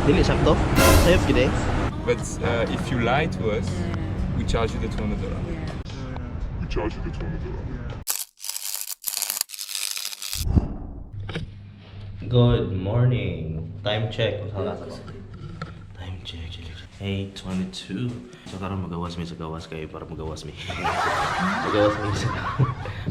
Dili sakto? Sayop gid eh. But if you lie to us, we charge you the $200. We charge you the $200. Good morning. Time check. Time check. Check, check. 8:22. So karon magawas mi sa gawas kay para magawas mi. Magawas mi sa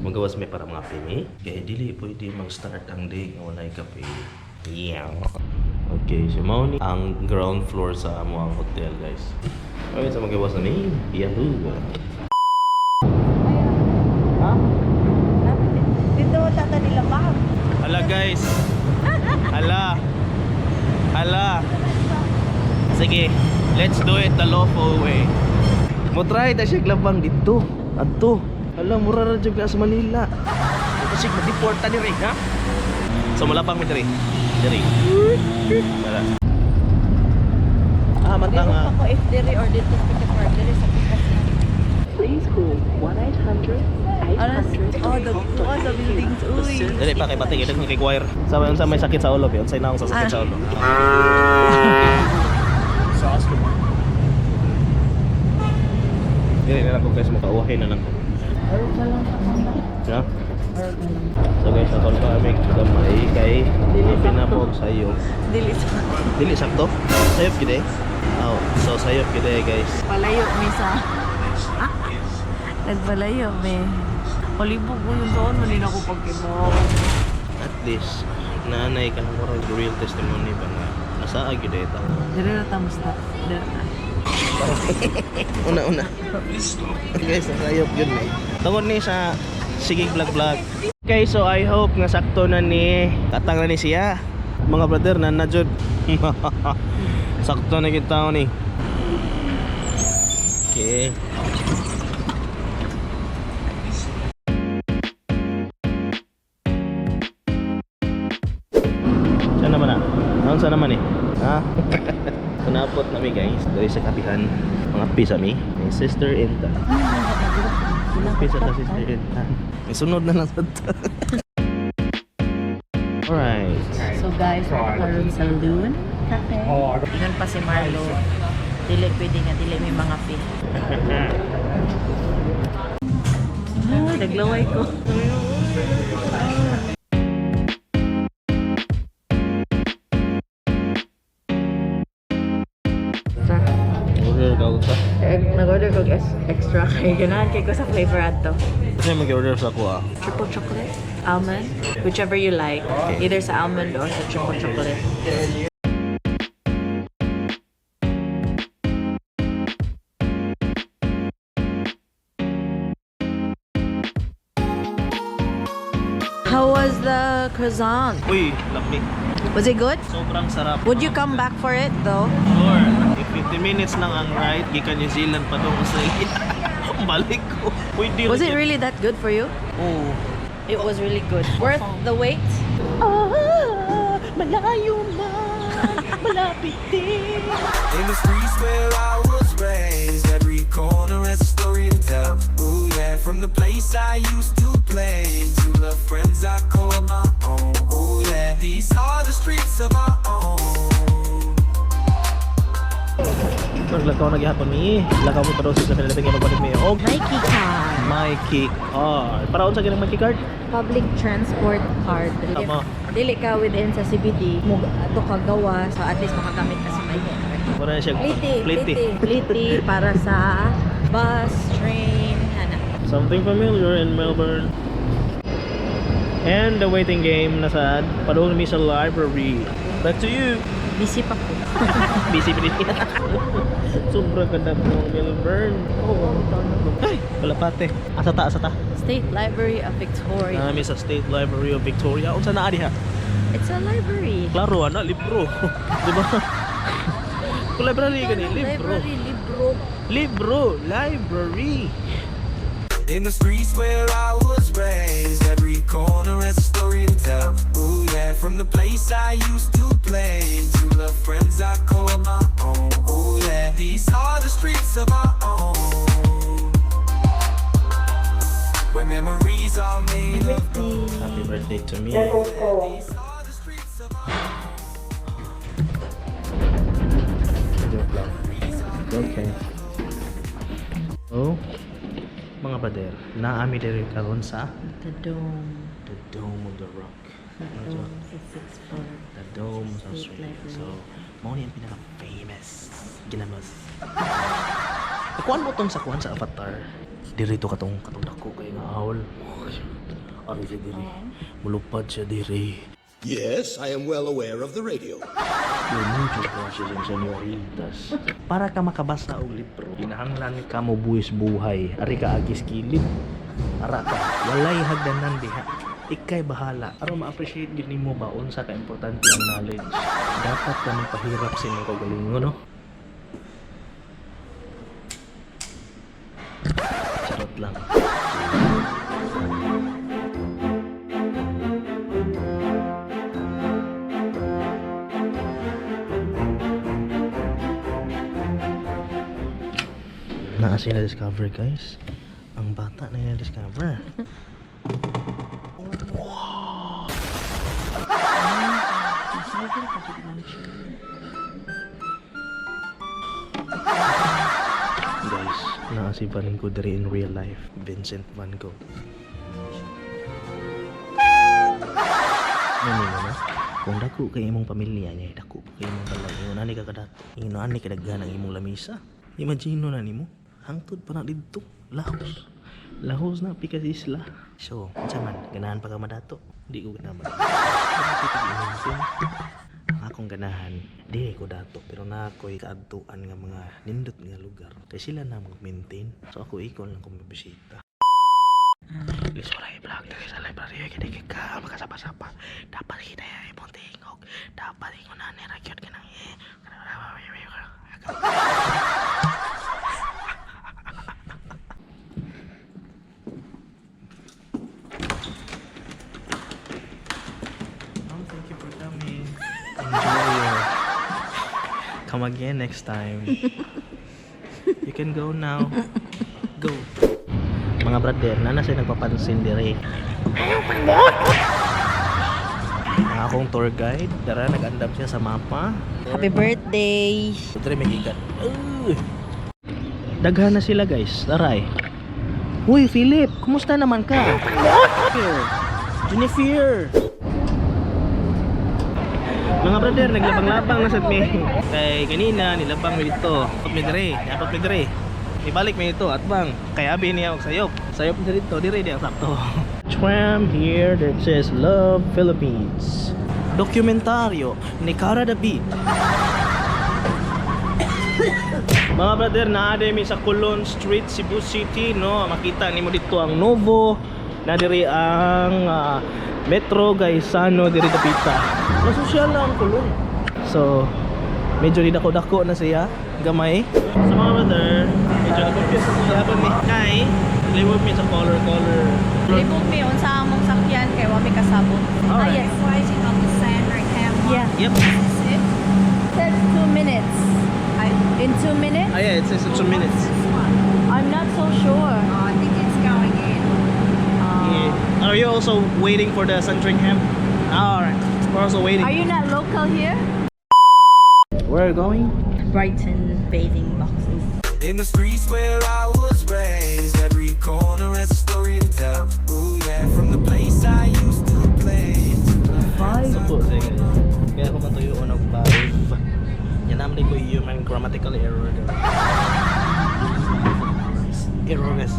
magawas mi para mga pini. Kay dili pwede mag-start ang day nga walay kape. Yeah. Okay, so mao ni ang ground floor sa amo ang hotel, guys. Okay, so magawas na mi. Yahoo. Ha? Dito tata nila ma'am. Hala, guys. Hala. Hala. Sige, let's do it the lawful way. Mo try ta siya labang dito. Adto. Hala, mura ra jud na sa Manila. Kasi ma-deport ta diri, ha? So malapang mi diri. Diri. Wala. Ah, manta Meron nga. pa ko if diri or dito sa Pick diri sa Pikas na. Please call 1-800 800 Oh, the oh, sa buildings. Uy. Dili pa kay bating ito kay wire. Sa unsa may sakit sa ulo, unsay naong sa sakit sa ulo. Dili na lang ko, guys, makauhay na lang ko. Yeah? So guys, atol pa kami gamay kay pinapog sayo. Dili sa Dili sakto? Sayop gid eh. Oh, so sayop gid eh, guys. Palayo mi sa. Nagpalayo mi. Palibog ko yung taon man din ako pagkibaw. At least naanay ka ng murag real testimony ba nga nasaa gid eh ta. Diri ra ta musta. Diri na. Una una. Guys, nasayop yun eh. Tungod ni sa sige vlog vlog. Okay, so I hope nga sakto na ni katang na ni siya. Mga brother na na jud. Sakto na kita ni. Okay. Saan naman ah? Saan sa naman eh? Ha? So naabot na mi, guys. Diri sa kapihan. Mga pisa mi. May sister in ta. Pisa ta sister in ta. May sunod na lang sa ta. Alright. So guys, we're karon sa Loon Cafe. Ingon pa si Marlo. Dili pwede nga dili may mga fee. Ah, naglaway ko. Order ka sa. Nag-order ko extra kay ganahan kay ko sa flavor adto. Kasi mag-order sa ako ah. Triple chocolate, almond, whichever you like. Either sa almond or sa triple chocolate. How was the croissant? Uy, lami. Was it good? Sobrang sarap. Would you come back for it though? Sure. If 50 minutes lang ang ride, gikan New Zealand pa doon Australia. Balik ko. Pwede Was rin it yun. really that good for you? Oo. It was really good. Worth the wait? Ah, malayo man, malapit din. In the streets where I was raised, every corner has a story to tell. Ooh yeah, from the place I used to play to the friends I call my own. Ooh yeah, these are the streets of our own. Maglakaw na gihapon mi. Lakaw mi para sa Philippines nga magbalik mi og Nike card. Myki card. Para unsa ganang Myki card? Public transport card. Tama. If dili ka within sa CBD, mo ato ka gawa, so at least makagamit ka sa Myki card. Para na siya Pliti, pliti. pliti. Pliti para sa bus, train, ana. Something familiar in Melbourne. And the waiting game na sad. Padung mi sa library. Back to you. Busy pa ko. Busy pa din. Sobrang ganda po ng Melbourne. Oo. Ay, kalapate. Asa ta, asa ta. State Library of Victoria. Nami sa State Library of Victoria. Unsa naa diha? It's a library. Klaro ana, libro. Di ba? Kung library gani, libro. Library, libro. Libro, library. In the streets where I was raised, every corner has a story to tell. Ooh yeah, from the place I used to play to the friends I call my own. Ooh yeah, these are the streets of our own. Where memories are made of gold. Happy birthday to me. These are the streets of our own. Okay. Oh, mga brother, naa mi diri karon sa The Dome. The Dome of the Rock. The Dome sa sixth floor. The Dome sa State Australia. Library. So, mao ni ang pinaka-famous ginamos. Kuan mo tong sa kuan sa Avatar. Diri to katong dako kay nga owl. Ari siya diri. Mulupad siya diri. Yes, I am well aware of the radio. Mucho gracias and señoritas. Para ka makabasa og libro, kinahanglan ka mo buwis buhay. Ari ka agis kilid. Ara ka, walay hagdanan diha. Ikay bahala. Aron ma-appreciate gyud nimo ba unsa ka importante ang knowledge. Dapat ka magpahirap sa imong kaugalingon, no? Charot lang. Naa siya na-discover, guys. Ang bata na na-discover. Discover ka jud man siya. Guys, naa si Van Gogh diri in real life. Vincent Van Gogh. Ano mo na? Kung dako kay imong pamilya niya, dako kay imong balay, ingon ani ka kadato. Ingon ani kadaghan ang imong lamisa. Imagine na nimo, hangtod pa na didto, lahos. Lahos na pikas isla. So, unsa man, ganahan pa ka madato? Di ko ganahan. Ang akong ganahan, di ko dato pero na ako'y kaadtuan nga mga nindot nga lugar. Kay sila na mag-maintain. So ako ikaw lang kung mabisita. Lisura i-vlog diri sa library kay di ka makasapa-sapa. Dapat kita ya imong tingog. Dapat ingon na ni ra gyud kanang eh. Mom, thank you for coming. Enjoy your... Come again next time. You can go now. Go. Mga brother, nana siya nagpapansin dire. Ang akong tour guide, dara nag-andam siya sa mapa. Happy birthday! So, dire may gikan. Uy! Daghan na sila, guys. Taray. Uy, Philip, kumusta naman ka? Jennifer. Mga brother, naglabang-labang na sad mi. Kay kanina nilabang mi dito. Apot mi dire, apot mi dire. Ibalik mi dito at bang kay abi niya og sayop. Sayop mi dito, dire di ang sakto. Tram here that says Love Philippines. Dokumentaryo ni Cara David. Mga brother, naa mi sa Colon Street, Cebu City, no? Makita nimo dito ang Novo, na diri ang Metro Gaisano diri dapita. Masosyal na ang Colon. So, medyo di dako-dako na siya, gamay. So mga brother, medyo na-confuse sa siya hapon mi kay libog mi sa color color. Libog mi unsa among sakyan kay wa mi kasabot. Alright. Ah, yes. Waiting on the Sandringham one. Yeah. Yep. Is it? Says 2 minutes. In 2 minutes? Ah, yeah, it says 2 minutes. This one. I'm not so sure. Oh, I think it's going in. Yeah. Are you also waiting for the Sandringham? Alright, we're also waiting. Are you not local here? Where are you going? Brighton bathing boxes. In the streets where I was raised, every corner has a story to tell. Ooh yeah, from the place I used to play to the friends I Suko, sige. Kaya ako matuyo og 5. Yan naman ko human grammatical error. Error guys.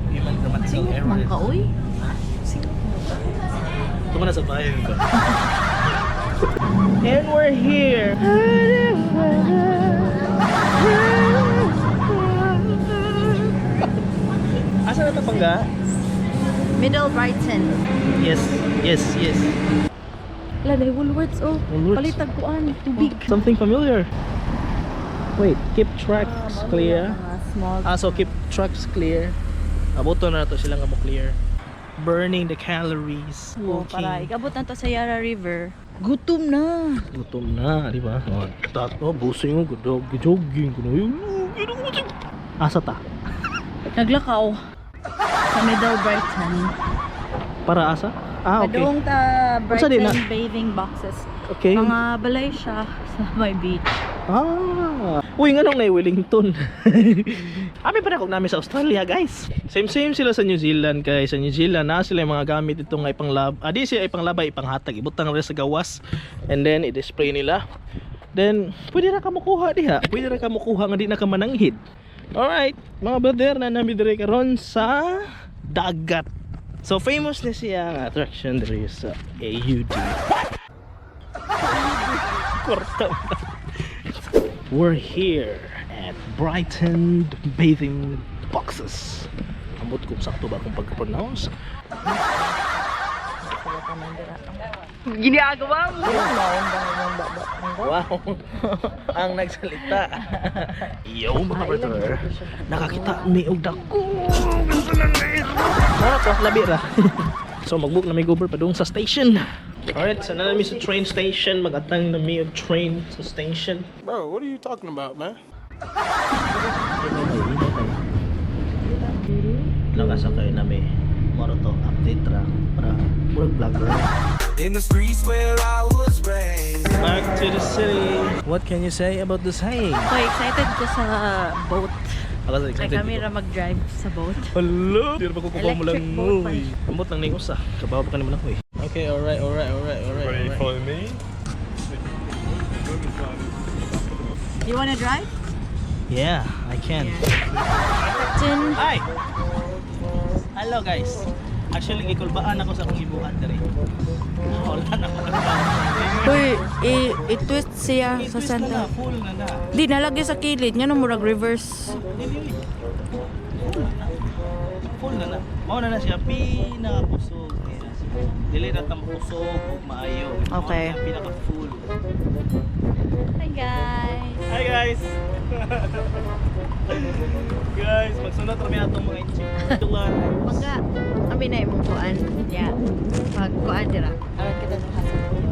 Human grammatical Singit error. man ka, uy. Ito na sa 5. And we're here. Asa na ito pangga? Middle Brighton. Yes. Wala na Woolworths oh. Woolworths. Palitag kuan tubig. Something familiar. Wait, keep tracks clear. Mga small. Ah, so keep tracks clear. Aboto na to sila nga mo clear. Burning the calories. Oh, para Walking. ikabot na to sa Yarra River. Gutom na. Gutom na, di ba? Oh, tat, oh, busing mo, gudog, jogging ko na. Asa ta? Naglakaw sa Middle Brighton. Para asa? Ah, okay. Padung ta Unsa din Brighton na? bathing boxes. Okay. Mga balay siya sa may beach. Ah. Uy, nganong na Wellington? Ami pa na kung namin sa Australia, guys. Same same sila sa New Zealand kay sa New Zealand na sila yung mga gamit itong nga ipanglab. Ah, di siya ipanglabay, ipanghatag, ibutang rin sa gawas and then i-display nila. Then pwede ra ka mukuha diha. Pwede ra ka mukuha nga di na ka mananghid. Alright, mga brother, na nami diri karon sa dagat. So famous na siya ang attraction diri sa AUD. Kwarta mo. We're here at Brighton Bathing Boxes. Ambot kung sakto ba akong pagka-pronounce. Ginagawa mo! Wow! Ang nagsalita. Yo mga brother, nakakita mi og dako. Mara to, labi ra. So magbook na mi Uber padung sa station. Alright, so na mi sa train station, magatang na mi og train sa station. Bro, what are you talking about, man? Nakasakay na mi. Moro to, update ra para murag vlogger. In the streets where I was raised. Back to the city. What can you say about this saying? Okay, excited ko sa boat. Ako sa Kay excited. kami ra mag-drive sa boat. Hello! Di ba ko kukuha mo lang Electric boat pa uy. Ambot lang ning usa. Kabaw pa kanimo lang uy. Okay, alright, Everybody alright. follow me. You wanna drive? Yeah, I can. Captain. Hi! Hello guys. Actually, gikulbaan ako sa akong gibuhat diri. Wala na ako nagbaon. Uy, i-twist siya sa I-twist na center. na, full na na. Di, nalagay sa kilid. Nga no, murag reverse. Dili, uy. Full na na. Full na na. Mao na na siya pinakakusog. Yes. Dili na ta makusog ug maayo. Mao Okay. na siya pinaka full. Hi guys! Hi guys! Guys, magsunod kami atong mga inchik. Pagka, kami na imong kuan. Yeah. Pag kuan dira. Aron kita duha sa kuyo.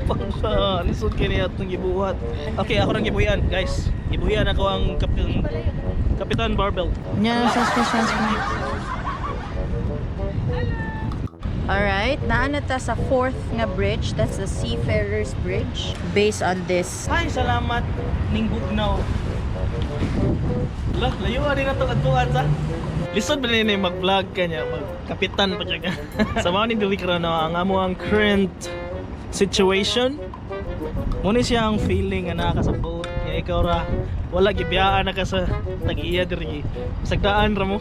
Pangsa, lisod kay niya atong gibuhat. Okay, ako nang gibuhian, guys. Gibuhian ako ang Kapitan Barbell. Nya sa special. Alright, naa na ta sa fourth nga bridge. That's the Seafarers Bridge. Based on this. Ay, salamat ning bugnaw. Lah, layo din na itong adtuan sa. Lisod ba nila mag-vlog ka niya, magkapitan pa siya ka. Sa mga ni dili karon no, ang amo ang current situation. Muna siya ang feeling nga naa ka sa boat, nga ikaw ra wala gibiyaan na ka sa tag-iya diri. Sagdaan ra mo.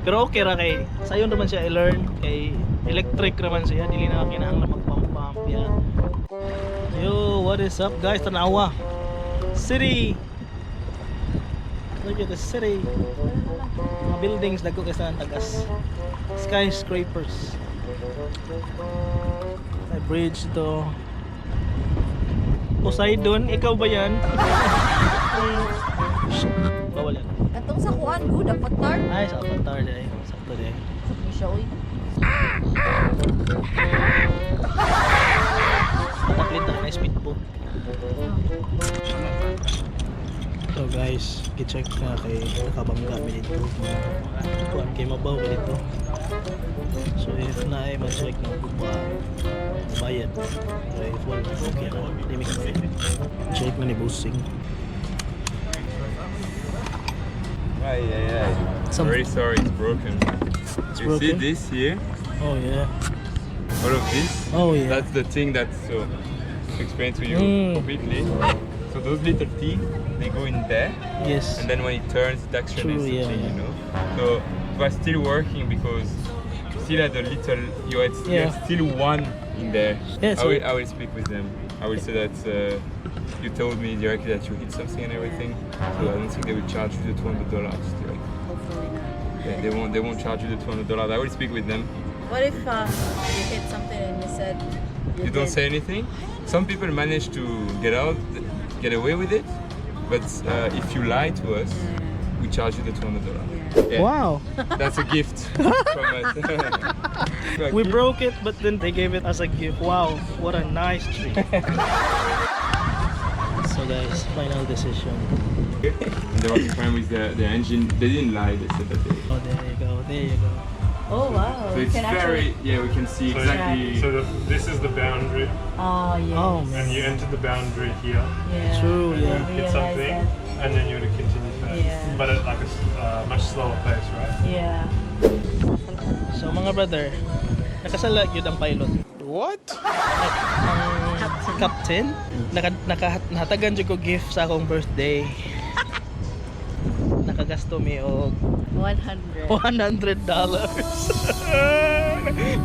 Pero okay ra kay sayon ra man siya i-learn kay electric ra man siya, dili na kinahanglan magpump-pump ya. Yo, what is up guys? Tanawa. City. Look at the city. Mga buildings dagko kay sa tagas. Skyscrapers. May bridge ito. Poseidon, ikaw ba yan? Shh, bawal yan. Katong sa kuan ko, dapat tar. Ay, sa Avatar day. Sakto day. Siya oy. Pataplit na na speedboat. So guys, gi-check na kay nakabangga mi dito. Kuan kay mabaw mi dito. So if na ay ma-check na guba bayad. So if wala, okay ra. Di mi kabayad. Check na ni Busing. Yeah. Very sorry, it's broken. It's You see broken? this here? Oh yeah. All of this? Oh yeah. That's the thing that's so to explain to you completely. So those little teeth, they go in there, Yes. and then when it turns, it actually True, is the yeah, thing, yeah. you know. So it was still working because you still had a little, you had still one in there. Yeah, so- I will speak with them. I will say that you told me directly that you hit something and everything. So I don't think they will charge you the $200. Like, Hopefully not. yeah, they won't. They won't charge you the $200. I will speak with them. What if you hit something and you said You don't say anything. Some people manage to get out, get away with it, but if you lie to us, we charge you the $200. Yeah, Wow. that's a gift from us. Like, We broke it, but then they gave it as a gift. Wow, what a nice tree. So guys, final decision. And there was a problem with the engine. They didn't lie. They said that they. Oh, there you go, there you go. Oh wow. So it's Can very, actually yeah, we can see So, exactly. So this is the boundary, Oh yes. Oh, and you enter the boundary here, Yeah. True, and yeah. you hit Realize something, that. and then you would have continued back. Yeah. But at like a much slower pace, right? Yeah. So mga brother, nakasala gyud ang pilot. What? Ang captain, naka nahatagan jud ko gift sa akong birthday. Nakagasto mi og 100. $100.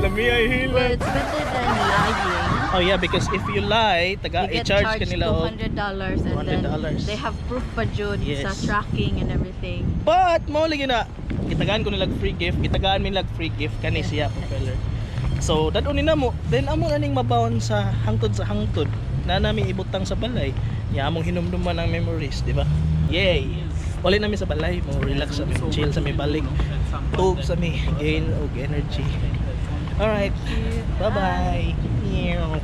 Lami ay Well, hila. it's better than lying. Oh yeah, because if you lie, taga You get i-charge charged ka nila og $200 and then $200. they have proof pa jud sa tracking and everything. But mao lagi na gitagaan ko nila free gift, gitagaan mi nila free gift kani siya propeller. So dad-on ni namo, then amo na ning mabaon sa hangtod sa hangtod na nami ibutang sa balay. Nya among hinumduman ang memories, di ba? Yay! Uli nami sa balay, mo relax sa mi, chill sa mi balik. Tub sa mi, gain og energy. Alright. Bye-bye. Meow.